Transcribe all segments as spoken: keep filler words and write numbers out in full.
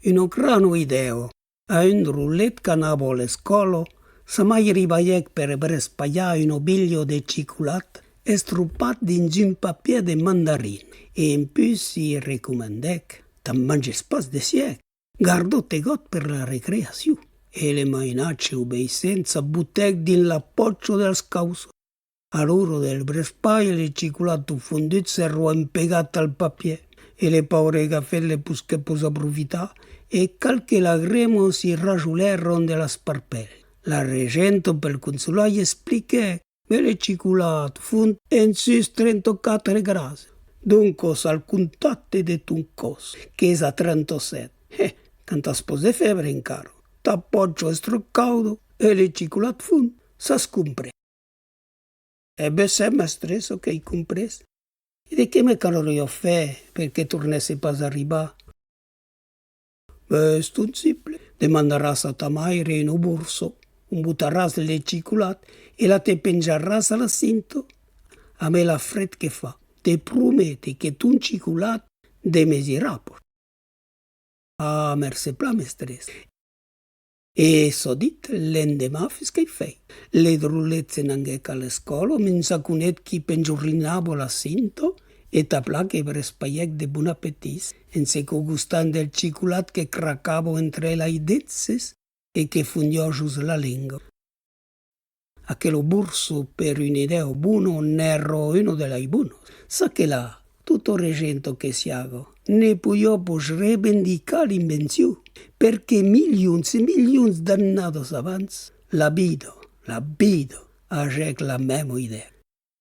Una grana idèa. A un drolet qu'anava a l'escòla, sa maire i balhèc per brespalhar una bilha de chicolat estropat dins un papièr de mandarin e en pus i recomandèc: «Te'n manges pas de sièc, garda-te-gòt per la recreacion.» E le mainatge obeissent s'abotèc dins la pòcha dels cauçons. A l'ora del brespalh, le chicolat tot fondut s'èra empegat al papièr e le paure gafet le posquèt pas aprofitar e qualques lagrimas i rajolèron de las parpèlas. La regenta, pel consolar, i expliquèc: «Mas le chicolat fond en sus trenta-quatre grases. Doncas, al contacte de ton còs, qu'es a trenta-sèt, eh, quand as pas de fèbre encara, ta pòcha es tròp cauda e le chicolat fond, s'as comprés.» «E ben, sèm, mestressa, qu'ai comprés. E de qué me calriá fèr per que tornèsse pas arribar?» «Ben, es ton simple. Demandaràs a ta maire una borsa, ont botaràs le chicolat e la te penjaràs a la cinta. Amé la fred que fa, te promete que ton chicolat demesirà pas.» «Ah, mercé plan, mestressa.» E çò dit, l'endeman fusquèt fèit. Le drolet se n'anguèc a l'escòla, amb un saconet qu'i penjorinava a la cinta, e tanplan que brespalhèc de bon apetit, en se cogostant del chicolat que cracava entre las denças e que fondiá jos la lenga. Aquela borsa, per una idèa bona, n'èra una de las bonas. Çaquelà, tota regenta que siaga, ne podiá pas revendicar l'invencion, perque milions e milions d'annadas abans, la vida, la vida, agèc la mèma idèa.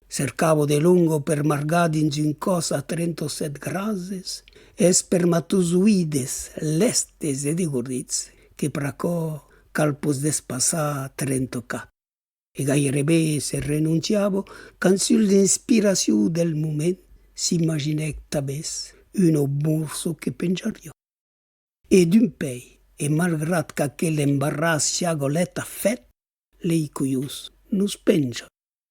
Cercava de longa per margar dins un còs a trenta-sèt grases espermatozoïdes lèstes e degordits, que pr'aquò cal pas despassar trenta-quatre. E gaireben se renonciava quand sus l'inspiracion del moment s'imaginèc tanben una borsa que penjariá. E dempuèi, e malgrat qu'aquel embarràs siaga lèt a fèt, lei colhons nos penjan.